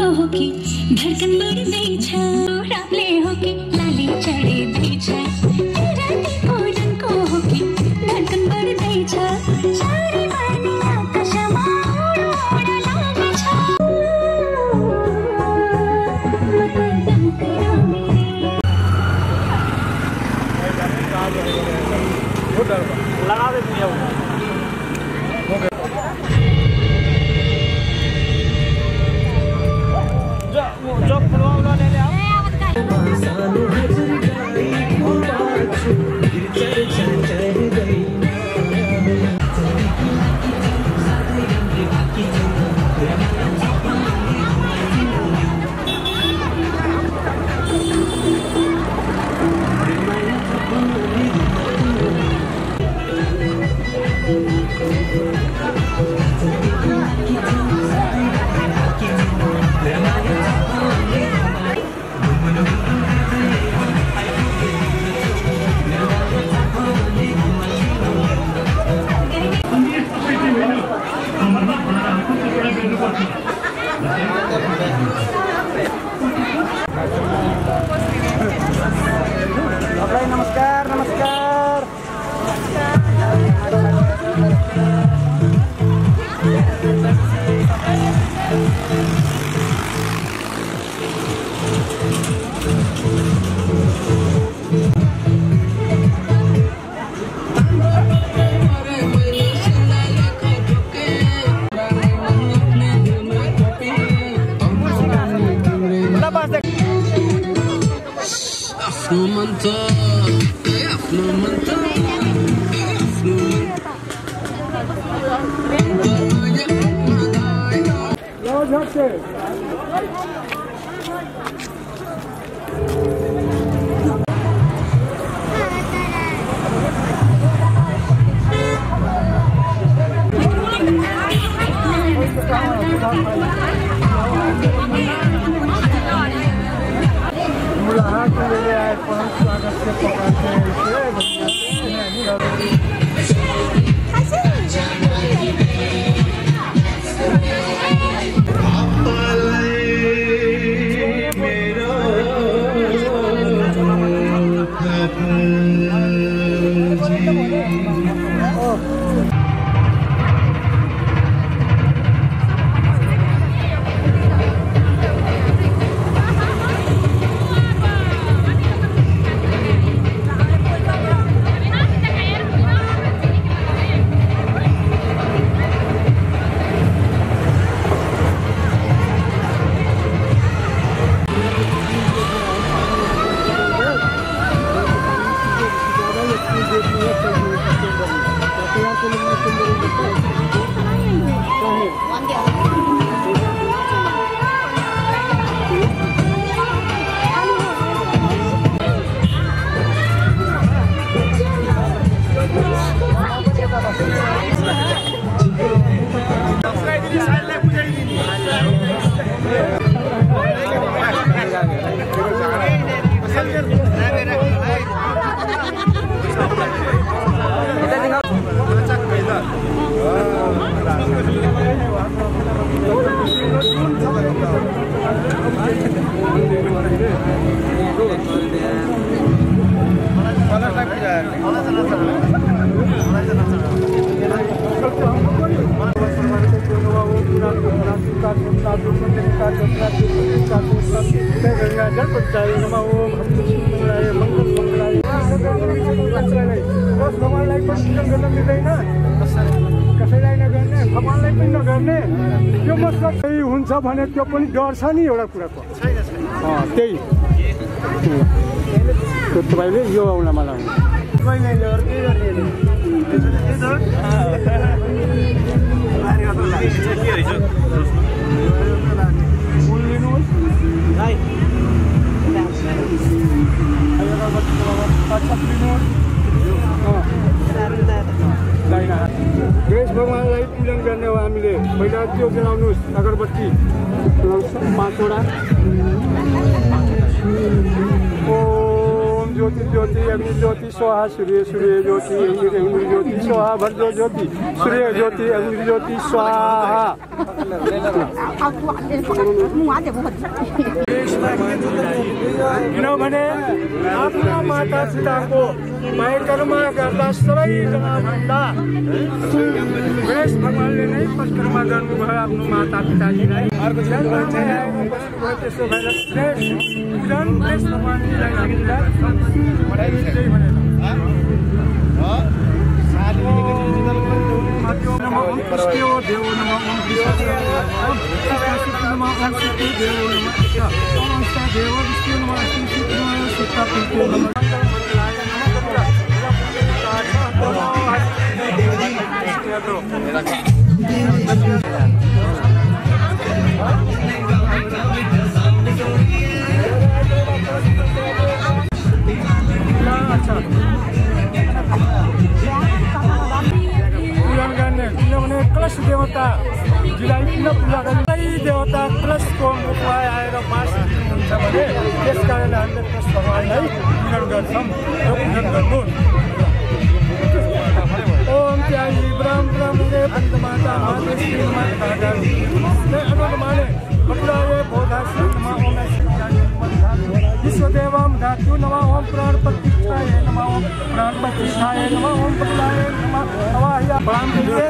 धड़कन बढ़दैछ रातले हो कि लाली चढ्दैछ राति कोरनको हो कि धड़कन बढ़दैछ चारै पानी आकाशमा उड लागेछ लगा दे तू जो फुलवाला ले ले आओ नमस्कार नमस्कार गंगा जल पंचायत नमः ओम हम मंगलाय मंगल मंगलाय पूजन गर्न मिल्दैन, कसैलाई नगर्ने, भगवानलाई पनि नगर्ने, यो मतलब त्यही हुन्छ भने त्यो पनि डर छ नि एउटा कुराको। त्यही तपाईँले यो आउन मलाई गणेश भगवानलाई पूजन गर्ने हो हामीले। पहिला त्यो जलाउनुहोस् अगरबत्ती 5 वटा। ओम ज्योति ज्योति अग्नि ज्योति स्वाहा सूर्य सूर्य ज्योति अग्नि ज्योति स्वाहा भद्र ज्योति सूर्य ज्योति अग्नि ज्योति स्वाहा। किनभने आफ्ना माता पिताको माया कर्म गर्दा सबैजना भन्दा गणेश भगवानले नै परिक्रमा गर्नुभयो आफ्नो माता पिताजीलाई। त्यसो भएर श्रेष्ठ पूजन गणेश भगवानलाई हामीलाई किनभने कलश देवता जिलाई किन पूजा गर्ने देवता कलशको मुखमा आएर बास दिनुहुन्छ भने त्यस कारण हामीले कलश भगवानलाई पूजन गर्छौँ र पूजन गर्नु। ओम त्यागी ब्रह्म ब्रह्मले पञ्चमाता माते माता अनुमाने पटुराये बोधाश्रमा ओम विश्वदेवं धातु नमः ओम प्राण प्रतिष्ठाय नमः ओम प्राण प्रतिष्ठाय नमः ओम पटुराय नमः अवाह्य ब्राह्मणे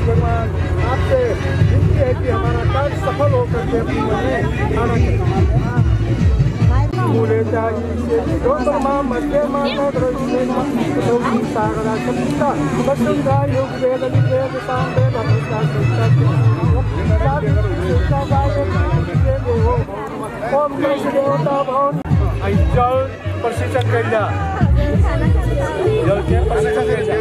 भगवान आपसे विनती है कि हमारा कार्य सफल होकर के पूरे चाहिए मध्य सागरा संहिता वसुंधरा योग वेद वेद सामवेद ओम गणेश देवता भवन जल प्रशिक्षण करिया जल के प्रशिक्षण करिया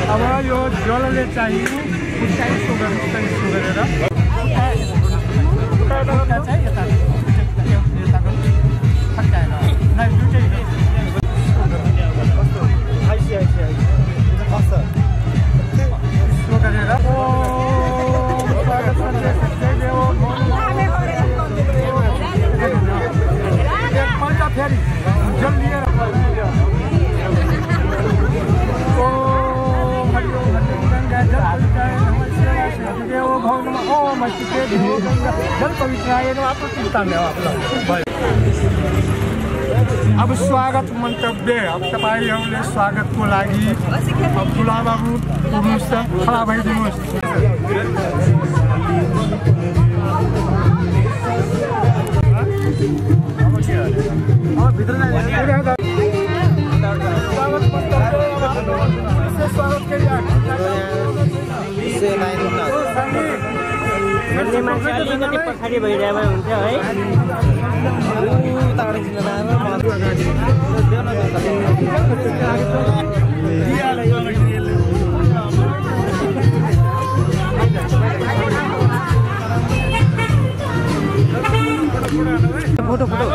अब यो जलले चाहिँ अब स्वागत मन्तव्य अब तपाईहरुले स्वागतको लागि ठुला बाबु पुरुष खडा भइदिनुहोस्। भित्र स्वागत मन्तव्य स्वागत भन्ने मान्छे अलिकति पछाडि भइरहेमा हुन्छ है। फोटो फोटो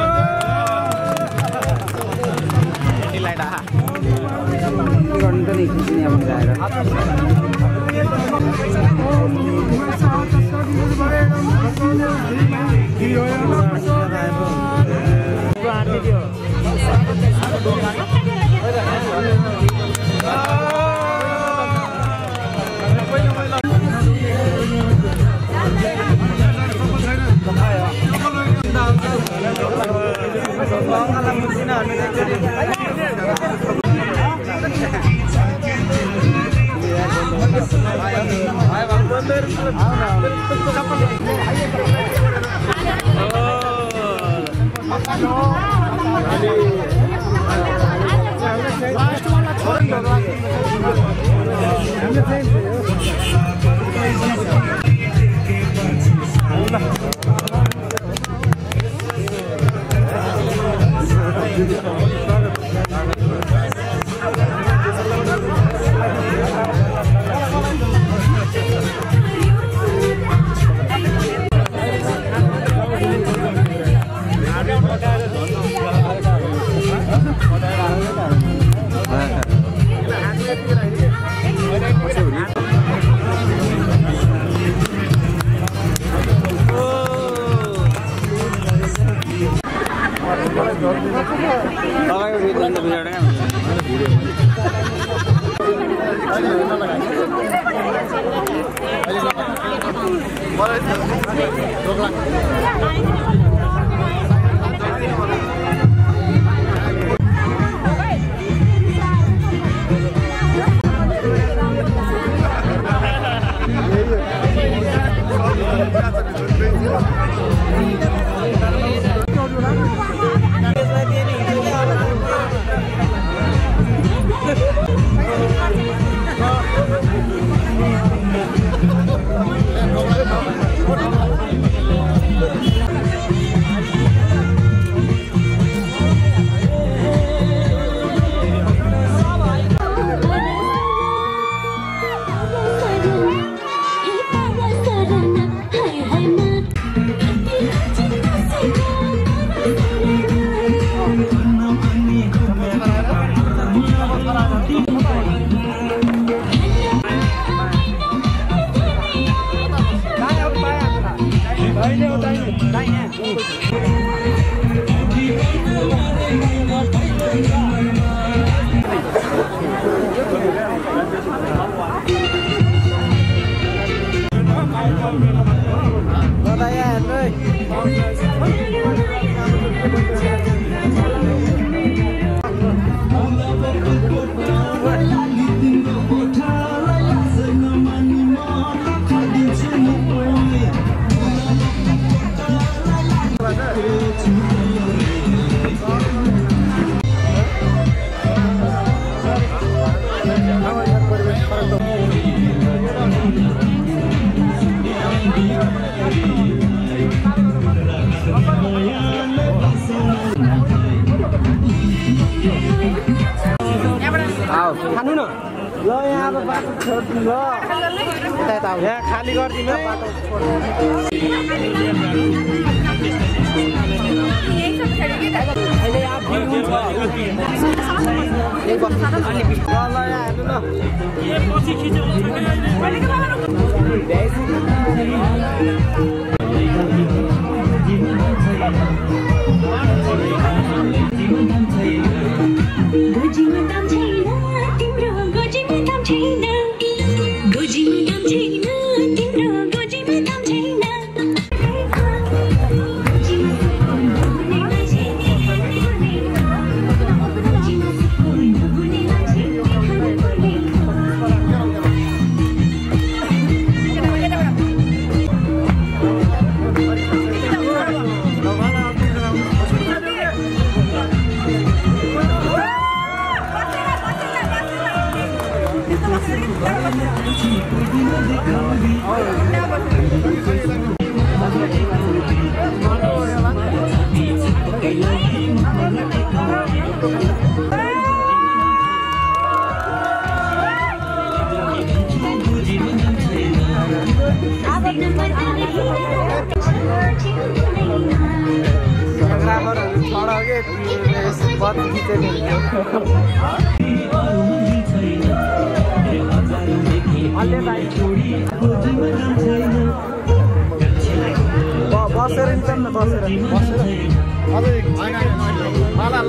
खाली गरिदिनु बात कहिले बसेर निकाल न बसेर अझै माला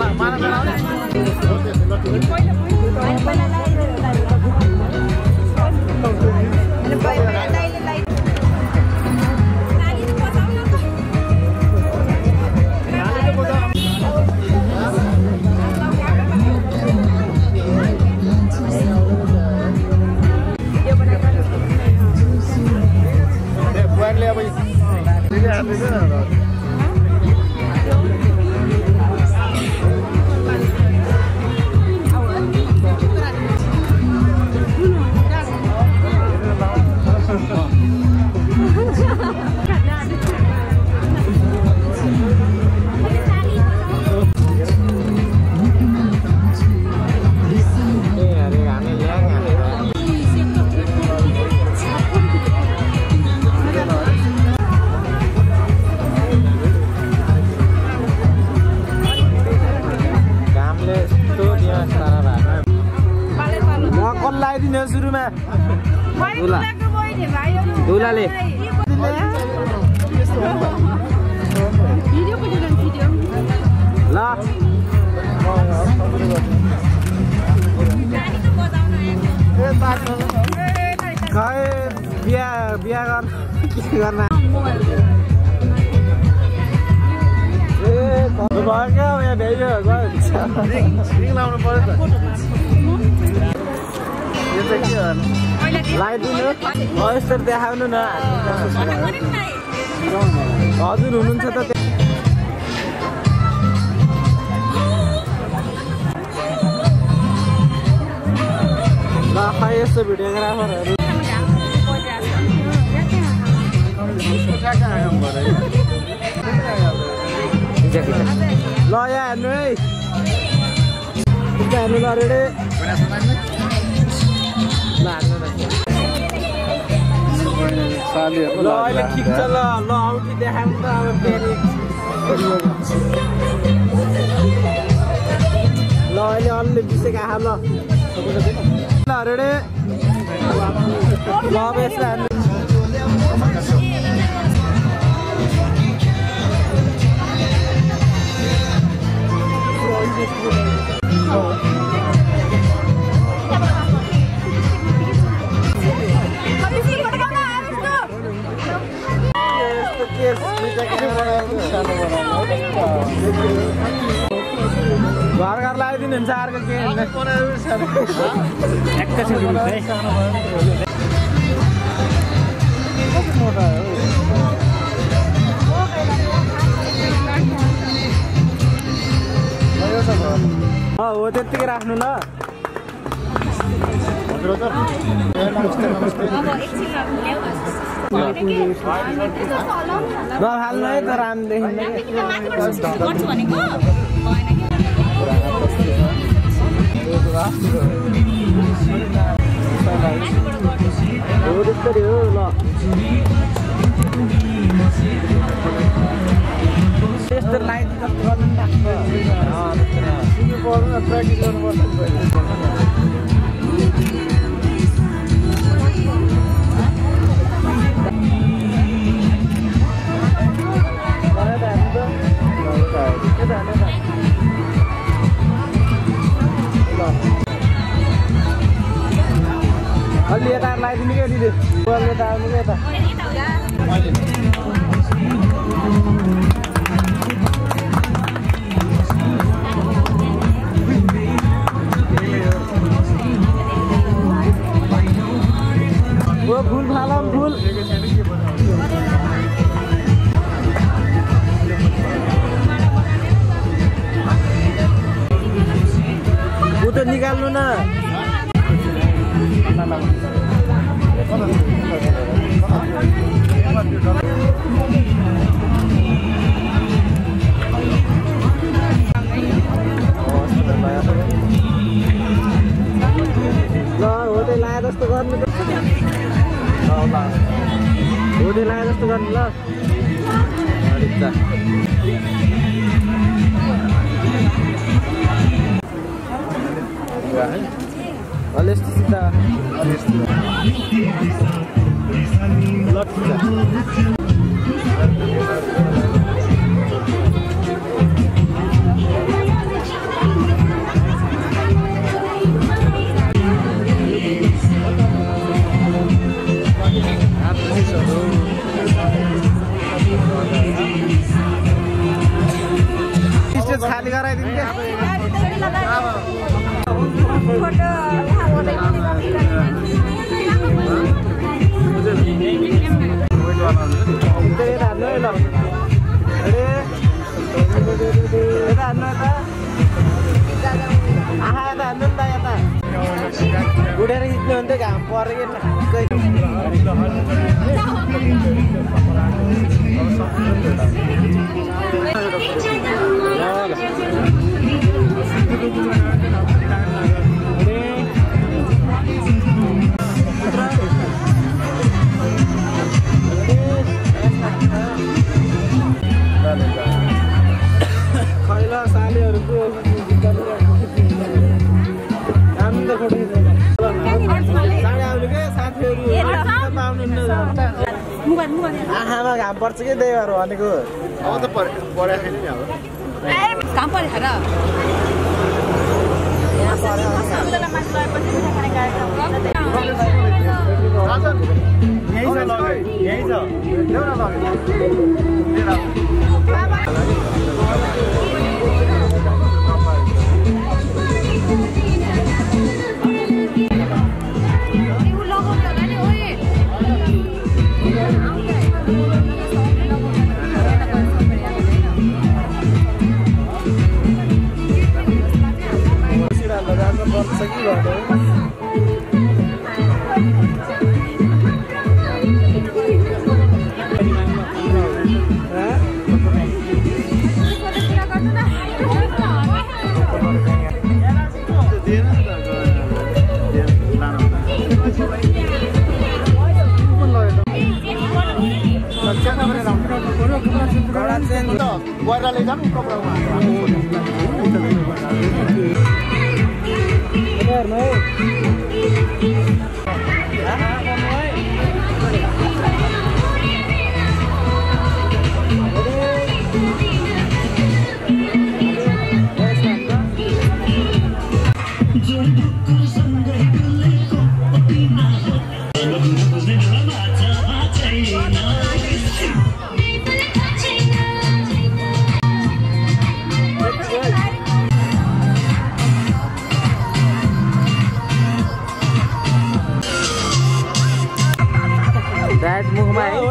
सुरुमा दुलाले ल खै बिहा गर्न के गर्न भयो यहाँ भ्याइयो लाउनु पर्यो त लगाइदिनु यस्तो देखाउनु न हजुर हुनुहुन्छ त ल खै यस्तो भिडियोग्राफरहरू ल यहाँ हेर्नु है हेर्नु ल रेडी ल अहिले खिच्छ ल औटी देखाउनु त अब फेरि ल अहिले अलि बिसेको आहा ल रेडी ल अब यस्तो हेर्नु घर घर लगाइदिनु हुन्छ अर्को के हो त्यतिकै राख्नु ल नफाल्नु है तर राम देखिन्न हो त्यस्तै हो ल त्यस्तो लाइट गर्नु पर्छ प्र्याक्टिस गर्नुपर्छ अलि यता लगाइदिनु क्या दिदी यता आउनु क्या यता ओ फुल फालम फुल ऊ त निकाल्नु न होटे लाए जस्तो गर्नु होटे लाए जस्तो गर्नु ल Alesti sida. Alesti. Lot sida. खाली गराइदिनु क्या उडेर खिच्नु हुन्थ्यो घाम परेको खैला सालीहरूको आँखामा घाम पर्छ कि त्यही भएर भनेको अब त परेको छैन नि अब काम परेछ र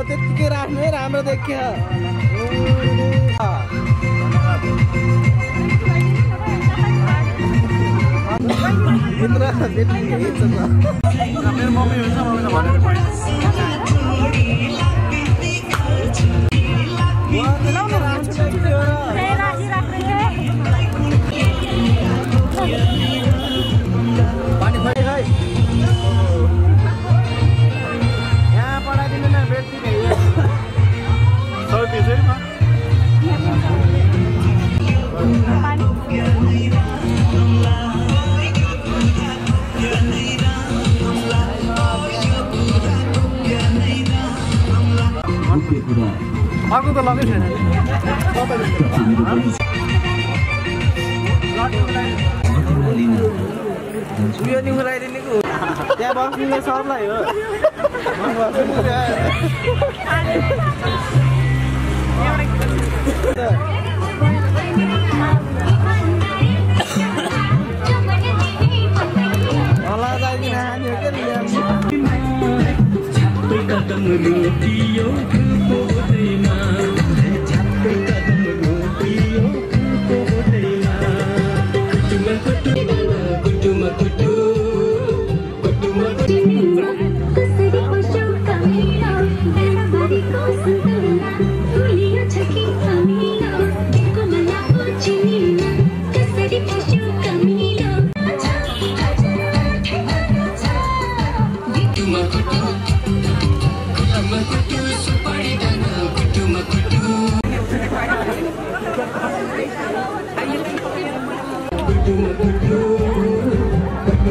त्यतिकै राख्नु है राम्रो देखियो मेरो मम्मी हुन्छ मम्मीलाई अर्को त लगै छैन उयो नि उडाइदिनेको त्यहाँ बस्ने सबलाई हो होला जाइदिन हानी हो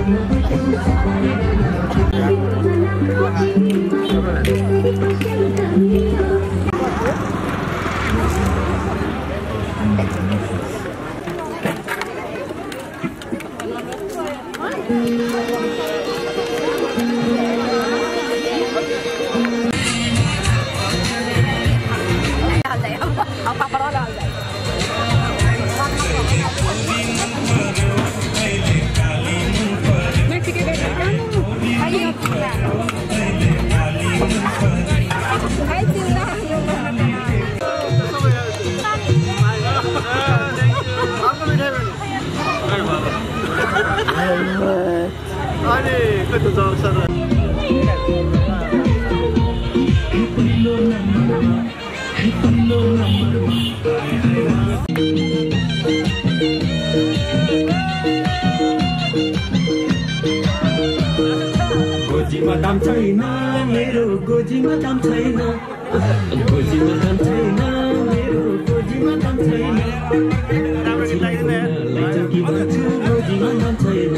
Kutu गोजीमा दाम छैन मेरो गोजीमा दाम छैन गोजीमा दाम छैन मेरो गोजीमा दाम छैन लैजाऊ कि भन्छु गोजीमा दाम छैन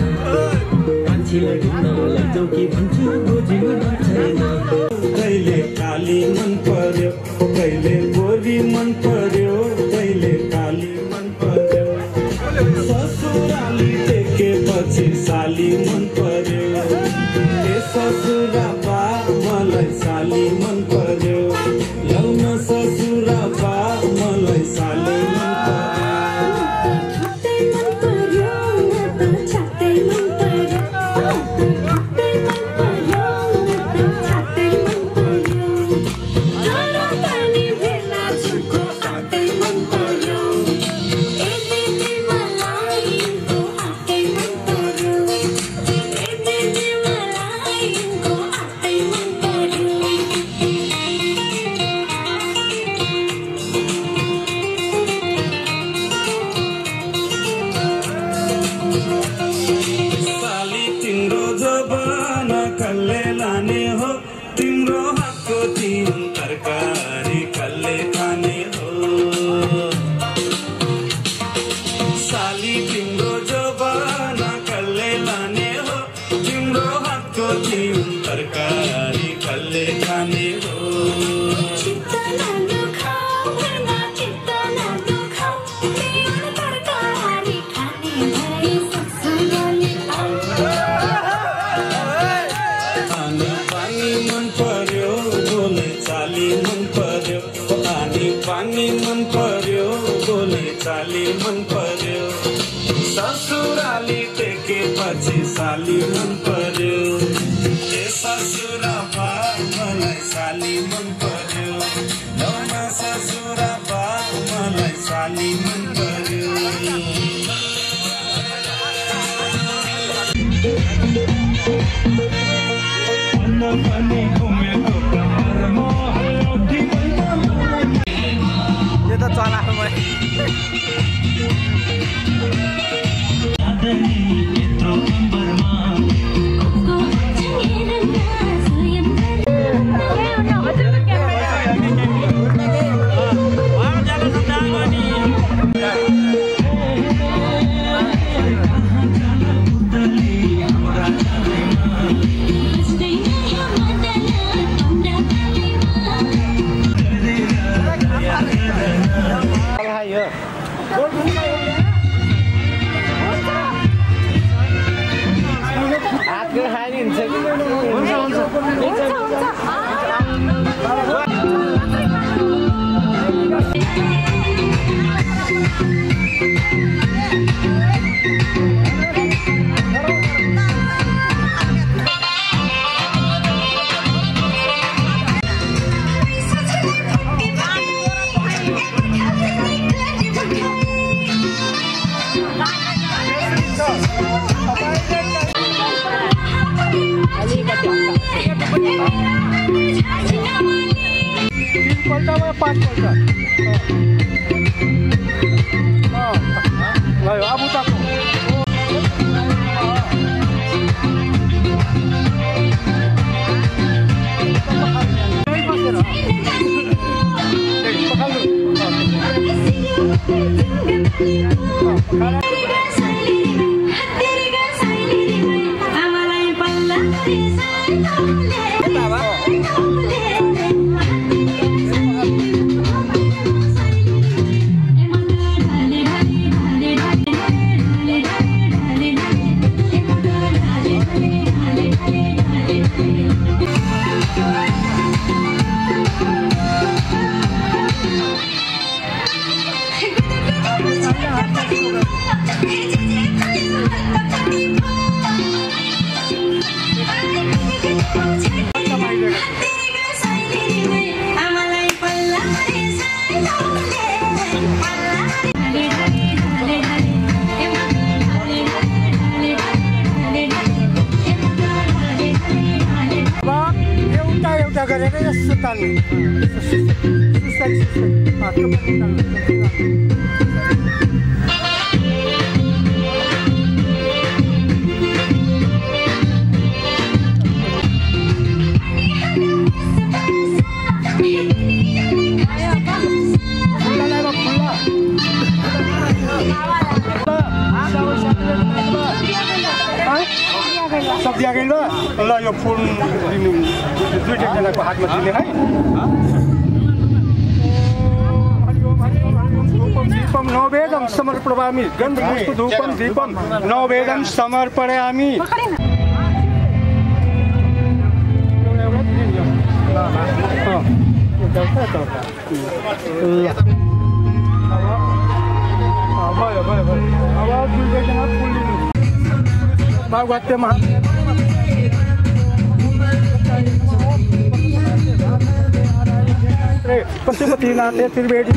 मान्छेलाई घुम्न लैजाऊ कि भन्छु गोजीमा दाम छैन कहिले काली मन पर्यो कहिले गोरी मन पर्यो कहिले काली मन पर्यो ससुराली देखेपछि साली मन पर्यो ससुरा बा मलाई साली मन पर्यो ल्याउन ससुरा बा मलाई साली मन ससुराली देखेपछि साली मन पर्यो ससुरा बा मलाई साली मन पर्यो ल्याउन ससुरा बा मलाई साली मन पर्यो यो त चला आमालाई गरेर यसो तान्नु सब दिएन ल यो फोन दिनु दुईजनाको हातमा दिने है दीपम नवेदम समर्पयामि गन्धपुष्प धूपम दीपम नवेदम समर्पयामि भयो भयो भयो अब दुईजना फुल लिनु भागवतमा पशुपतिनाथ त्रिवेदी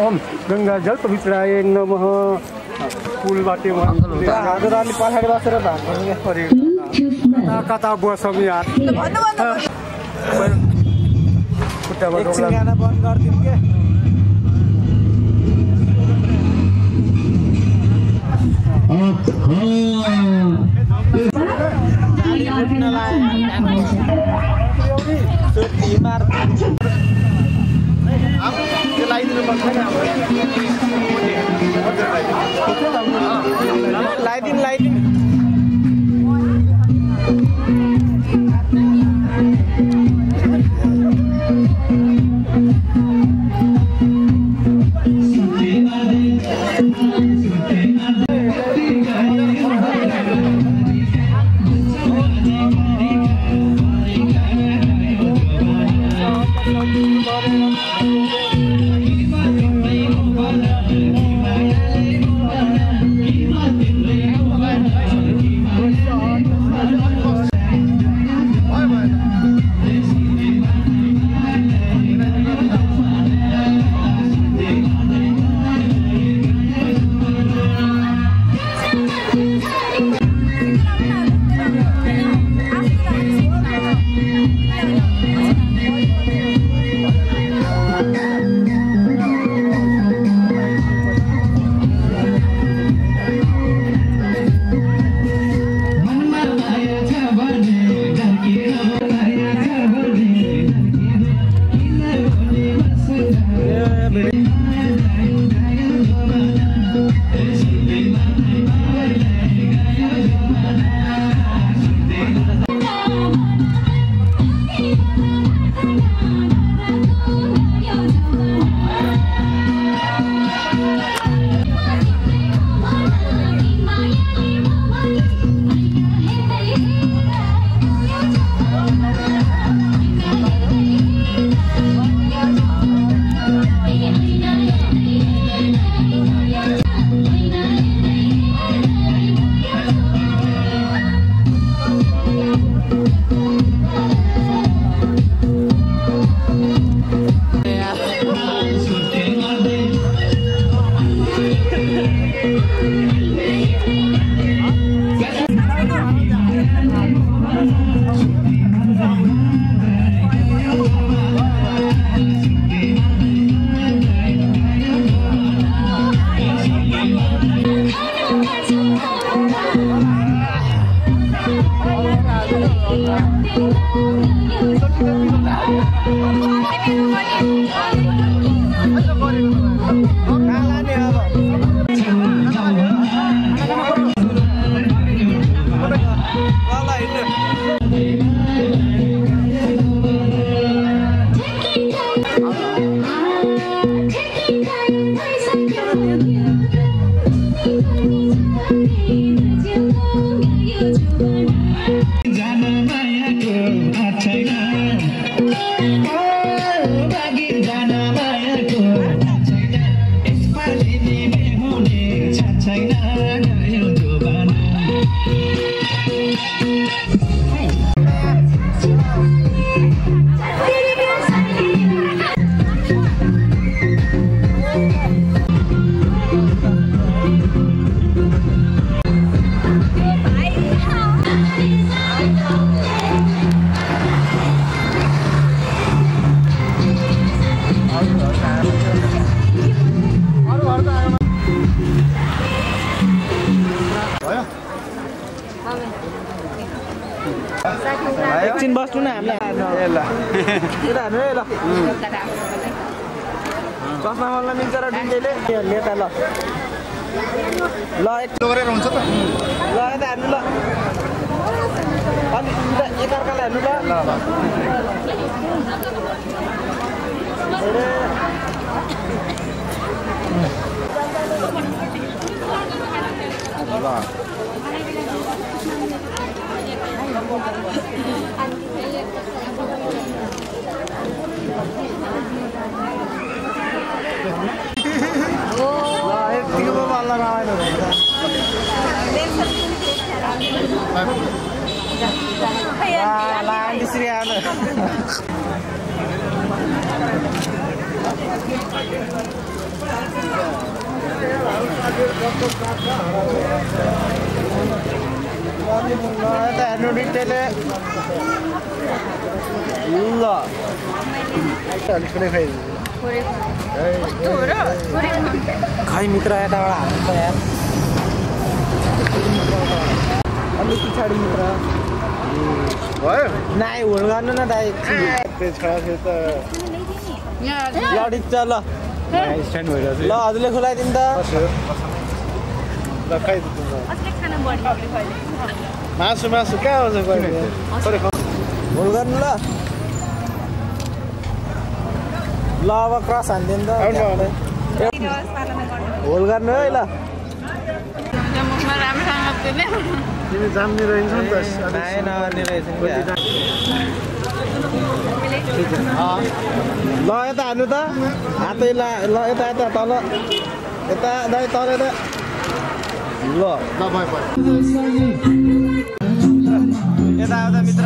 ओम गंगा जल पवित्राय नमः फुलबाटे हजुरले पछाडि बसेर भाग्नु पऱ्यो कता बसौँ यार एकछिन गाना बन्द गरिदिउँ के लाइटिङ लाइटिङ एकछिन बस्नु न हामीलाई ल यता हेर्नु है ल चस्मा मलाई मिल्छ र डिन्डेले नेता ल ल एक गरेर हुन्छ त ल यता हेर्नु ल अनि एकअर्कालाई हेर्नु ल खै मित्र यताबाट हाल्नु त यार अलि पछाडि मित्र भयो नाइ होल्ड गर्नु न दाइ ल हजुरले खुलाइदिनु त मासु मासु कहाँ आउँछ होल्ड गर्नु ल ल अब क्रस हान्दिनु त होल्ड गर्नु है ल तिमी जान्ने रहेछ नि त नगर्ने रहेछ ल यता हान्नु त हातै ल यता यता तल यता दाइ तल यता ल यता आउँदा मित्र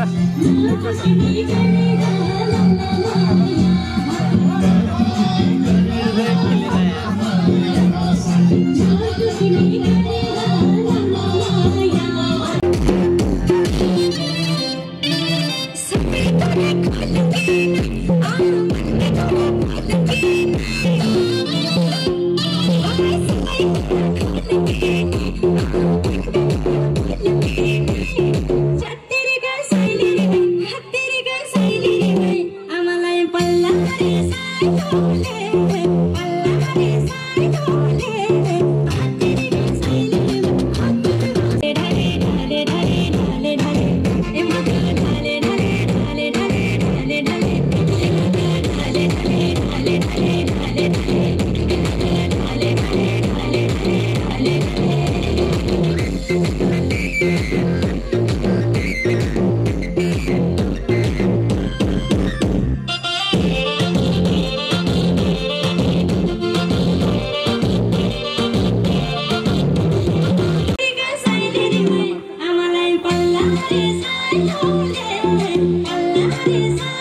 It's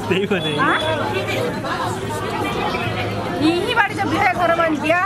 त्यही पनि यहीँबाट चाहिँ बिहा गरेर अनि बिहा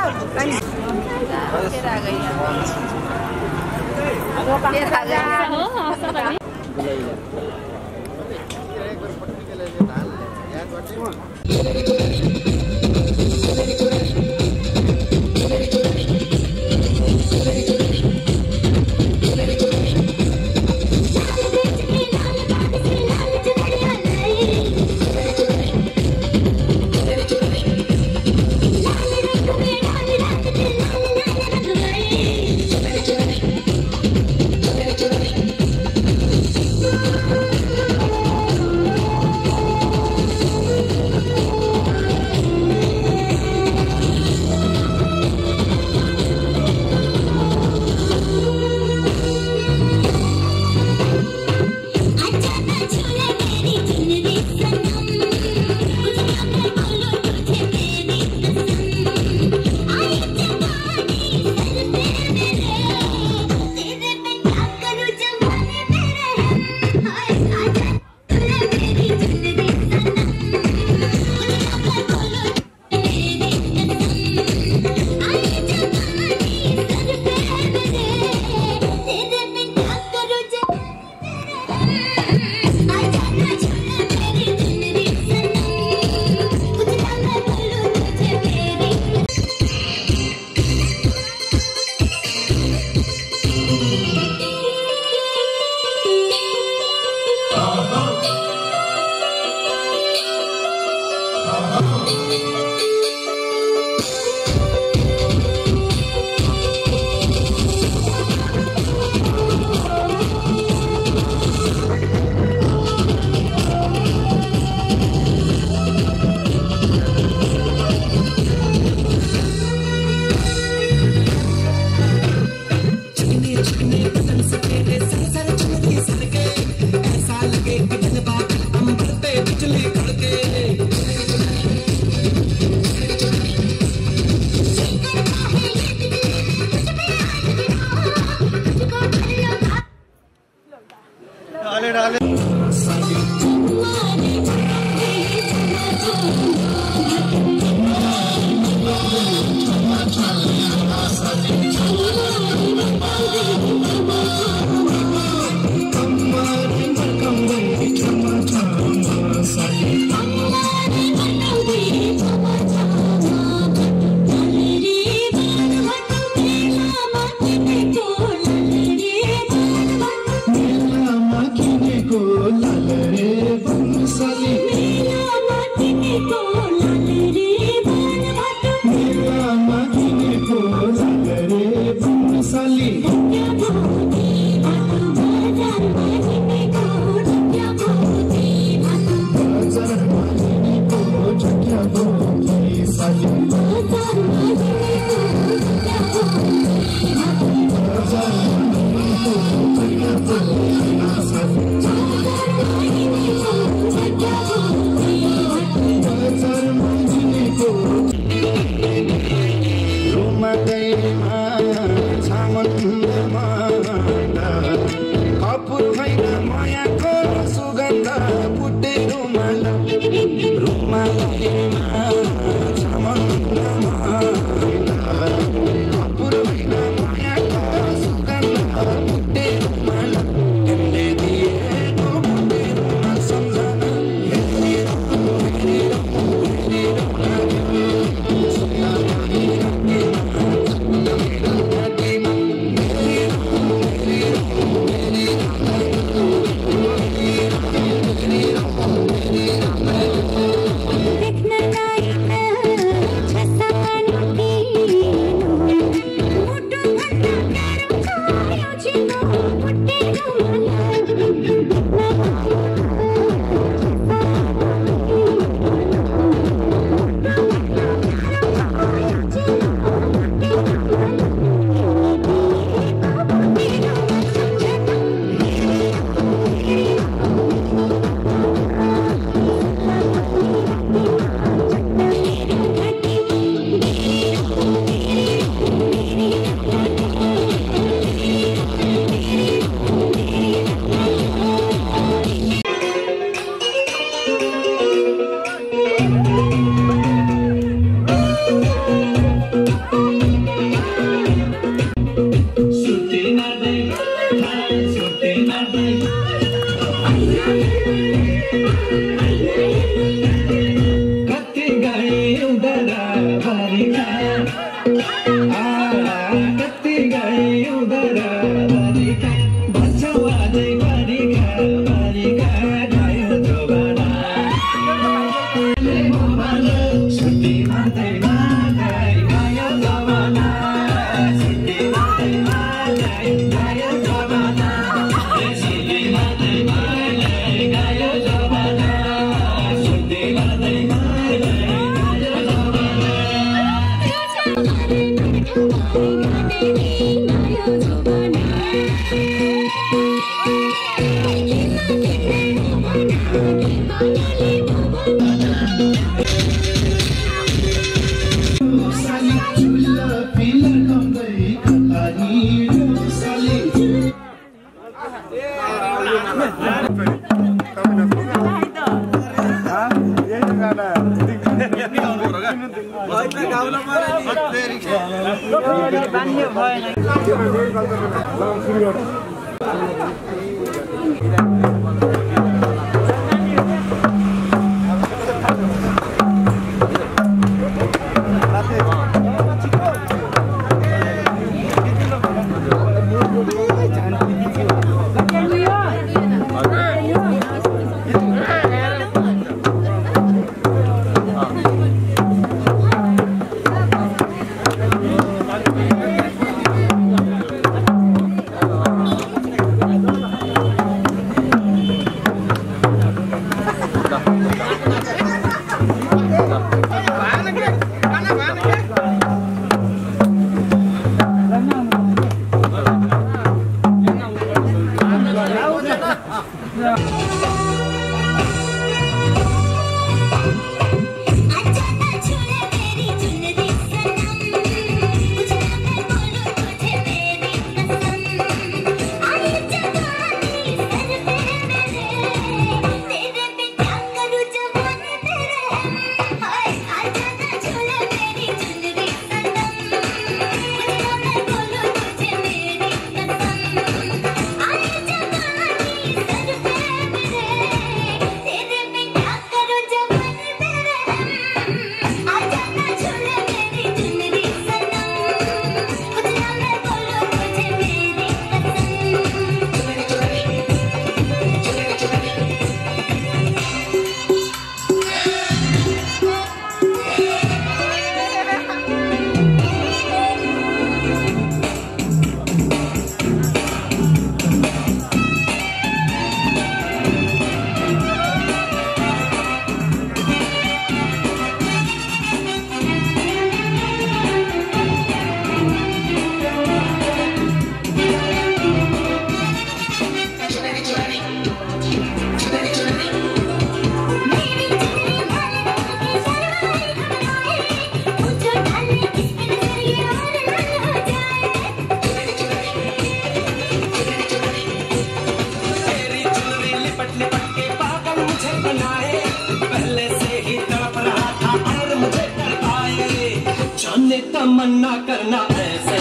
तमन्ना करना ऐसे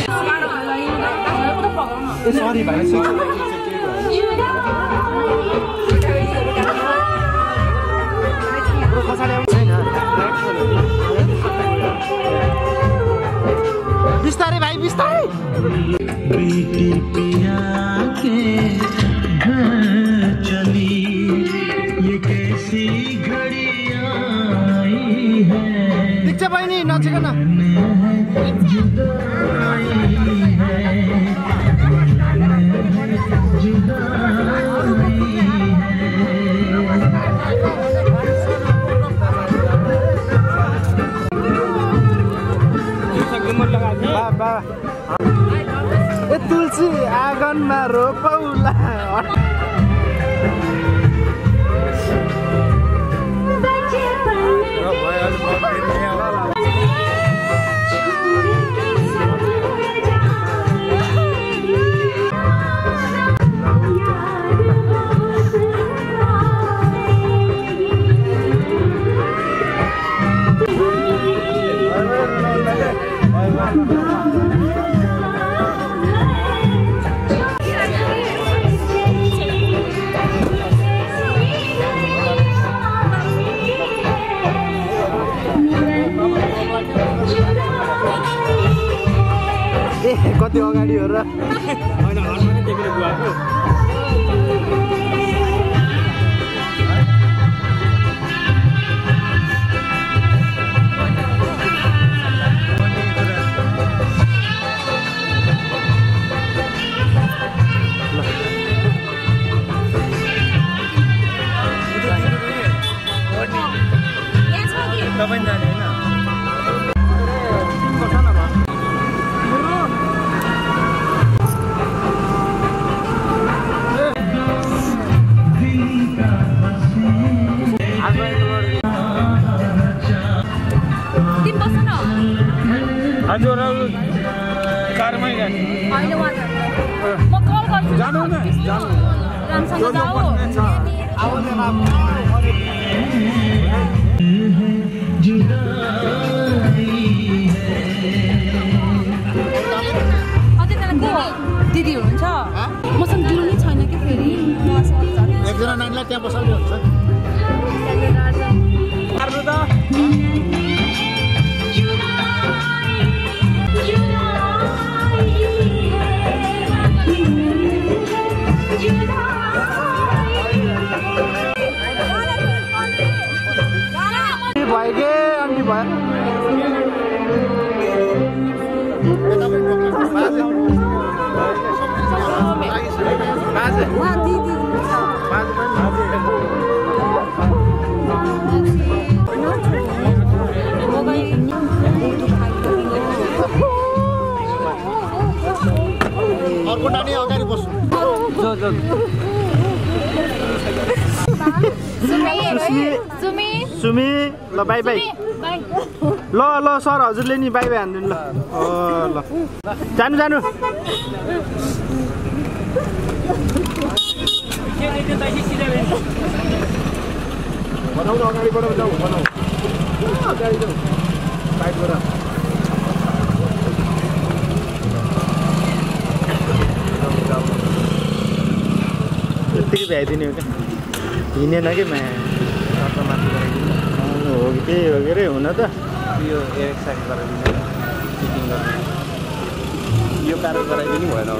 सॉरी भाइ बिस्तारै भाइ बिस्तारै बेटी पिया के घर चली ये कैसी घड़ी आई है दीक्षा बहिनी नछिकन ए तुलसी आँगनमा रोपौला होइन हनुमान देख्ने बुवाको तपाईँ जाने होइन हजुर कारमै जाने म कल गर्छु जानु न जानु रामसँग जाऊ दिदी हुनुहुन्छ मसँग जुर्नै छैन कि फेरि एकजना नानीलाई त्यहाँ बसाल्नु हुन्छ भयो के अन्ति भयो अर्को नानी अगाडि बस्नु सुमी ल बाई बाई ल ल सर हजुरले नि बाई बाई हान्दिनु ल ल जानु जानु बनाउनु अगाडिबाट जाऊ बनाऊ अगाडि जाऊ साइडबाट यत्तिकै भ्याइदिने हो क्या हिँडेन कि माथि हो कि त्यही हो के अरे हुन त यो एक्सर्साइज गराइदिनु यो कारण गराइदिनु भएन